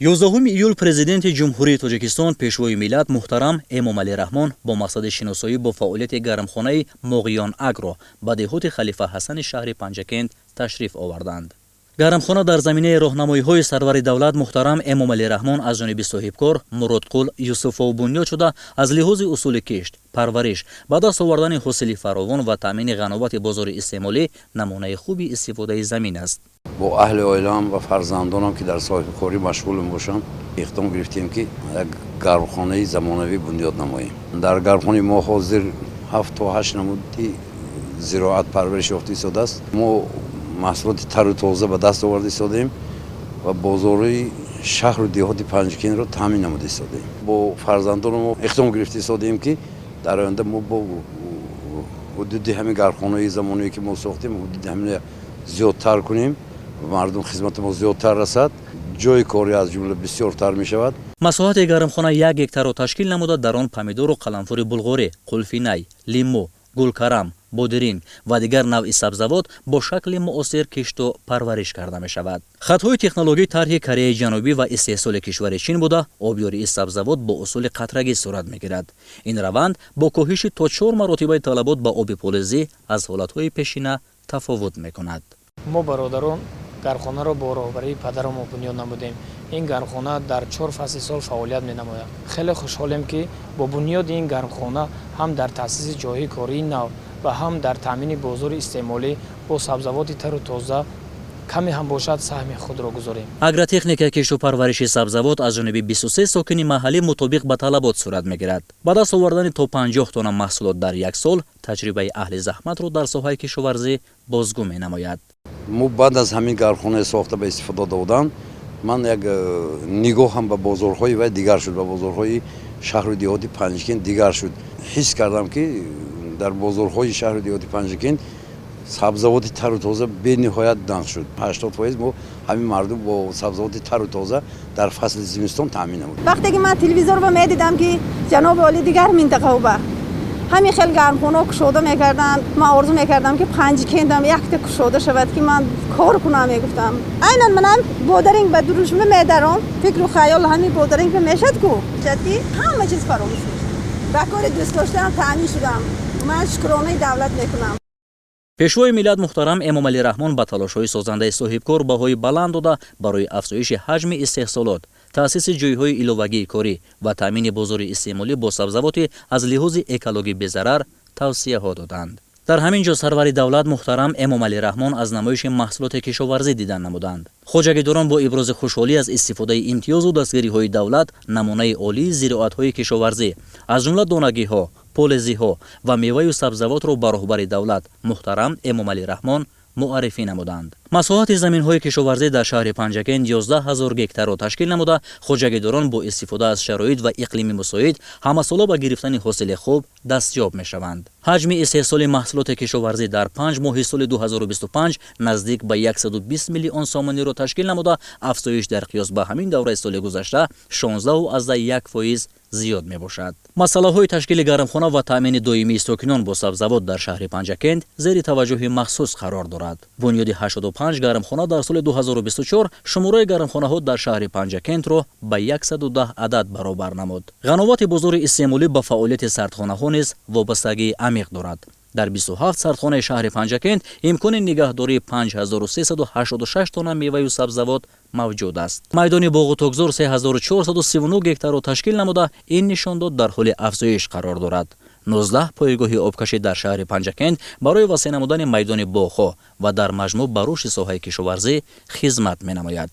11 июл Президенти Ҷумҳурии Тоҷикистон, Пешвои миллат муҳтарам Эмомалӣ Раҳмон бо мақсади шиносоӣ бо фаъолияти гармхонаи «Моғиён Агро» ба деҳоти Халифа Ҳасани шаҳри Панҷакент ташриф оварданд. Гармхона дар заминаи роҳнамоиҳои сарвари давлат муҳтарам Эмомалӣ Раҳмон аз ҷониби соҳибкор Муродқул Юсуфов бунёд шуда, аз лиҳози усули кишт, парвариш, ба даст овардани ҳосили фаровон ва таъмини ғановати бозори истеъмолӣ намунаи хуби истифодаи замин аст. Бо аҳли оилаам ва фарзандонам, ки дар соҳибкорӣ машғул мебошанд, иқдом гирифтем, ки як гармхонаи замонавӣ бунёд намоем. Дар гармхонаи мо ҳозир ҳафт то ҳашт намуди зироат парвариш ёфта истодааст. Мо маҳсулоти тару тоза ба даст оварда истодаем ва бозорҳои шаҳру деҳоти Панҷакентро таъмин намуда истодаем. Бо фарзандони мо иқдом гирифта истодаем, ки дар оянда мо бо ҳудуди ҳамин гармхонаи замонавие, ки мо сохтем, ҳудуди ҳамин зиёдтар кунем, мардум хизмати мо зиёдтар расад, ҷои корӣ аз ҷумла бисёртар мешавад. Масоҳати гармхона 1 гектарро ташкил намуда, дар он помидору қаламфури булғорӣ, қулфинай, лимӯ, гулкарам, бодиринг ва дигар навъи сабзавот бо шакли муосир кишту парвариш карда мешавад. Хатҳои технологӣ тарҳи Кореяи Ҷанубӣ ва истеҳсоли кишвари Чин буда, обёрии сабзавот бо усули қатрагӣ сурат мегирад. Ин раванд бо коҳиши то чор маротибаи талабот ба оби полезӣ аз ҳолатҳои пешина тафовут мекунад. Мо, бародарон, гармхонаро бо роҳбарии падарам мо бунёд намудем. Ин гармхона дар чор фасли сол фаъолият менамояд. Хеле хушҳолем, ки бо бунёди ин гармхона ҳам дар таъсиси ҷойҳои кории нав ва ҳам дар таъмини бозори истеъмолӣ бо сабзавоти тару тоза каме ҳам бошад, саҳми худро гузорем. Агротехникаи кишту парвариши сабзавот аз ҷониби 23 сокини маҳаллӣ мутобиқ ба талабот сурат мегирад. Ба даст овардани то 50 тонна маҳсулот дар як сол таҷрибаи аҳли заҳматро дар соҳаи кишоварзӣ бозгӯ менамояд. Мо баъд аз ҳамин гармхонаи сохта ба истифода додан, ман як нигоҳам ба бозорҳои вай дигар шуд, ба бозорҳои шаҳру деҳоти Панҷакент дигар шуд. Ҳис кардам, ки дар бозорҳои шаҳру деҳоти Панҷакент сабзавоти тару тоза бениҳоят нақс шуд. 80% мо ҳамин мардум бо сабзавоти тару тоза дар фасли зимистон таъмин намуд. Вақте ки ман телевизорро медидам, ки ҷаноби олӣ дигар минтақао ба ҳамин хел гармхонаҳо кушода мекарданд, ман орзу мекардам, ки Панҷикентам якта кушода шавад, ки ман кор кунам, мегуфтам. Айнан манам бодаринг ба дурушма медаром, фикру хаёл ҳамин бодаринг мешад ку, ки ҳама чиз фаромӯш мешад. Ба кори дӯстдоштаам таъмин шудам, ман шукронаи давлат мекунам. Пешвои миллат муҳтарам Эмомалӣ Раҳмон ба талошҳои созандаи соҳибкор баҳои баланд дода, барои афзоиши ҳаҷми истеҳсолот, таъсиси ҷойҳои иловагии корӣ ва таъмини бозори истеъмолӣ бо сабзавоти аз лиҳози экологӣ безарар тавсияҳо доданд. Дар ҳамин ҷо сарвари давлат муҳтарам Эмомалӣ Раҳмон аз намоиши маҳсулоти кишоварзӣ дидан намуданд. Хоҷагидорон бо ибрози хушҳолӣ аз истифодаи имтиёзу дастгириҳои давлат намунаи олии зироатҳои кишоварзӣ, аз ҷумла донагиҳо, полезиҳо ва меваю сабзавотро ба роҳбари давлат муҳтарам Эмомалӣ Раҳмон муаррифӣ намуданд. Масоҳати заминҳои кишоварзӣ дар шаҳри Панҷакент 11 ҳазор гектарро ташкил намуда, хоҷагидорон бо истифода аз шароит ва иқлими мусоид ҳамасола ба гирифтани ҳосили хуб дастёб мешаванд. Ҳаҷми истеҳсоли маҳсулоти кишоварзӣ дар 5 моҳи соли 2025 наздик ба 120 миллион сомониро ташкил намуда, афзоиш дар қиёс ба ҳамин давраи соли гузашта 16,1% зиёд мебошад. Масъалаҳои ташкили гармхона ва таъмини доимии сокинон бо сабзавот дар шаҳри Панҷакент зери таваҷҷӯҳи махсус қарор дорад. Бунёди 85 гармхона дар соли 2024 шумораи гармхонаҳо дар шаҳри Панҷакентро ба 110 адад баробар намуд. Ғановати бозори истеъмолӣ ба фаъолияти сардхонаҳо низ вобастагии амиқ дорад. Дар 27 сардхонаи шаҳри Панҷакент имкони нигаҳдории 5386 тонна меваю сабзавот мавҷуд аст. Майдони боғу токзор 3439 гектарро ташкил намуда, ин нишондод дар ҳоли афзоиш қарор дорад. 19 пойгоҳи обкашӣ дар шаҳри Панҷакент барои васеъ намудани майдони боғҳо ва дар маҷмӯъ ба рушди соҳаи кишоварзӣ хизмат менамояд.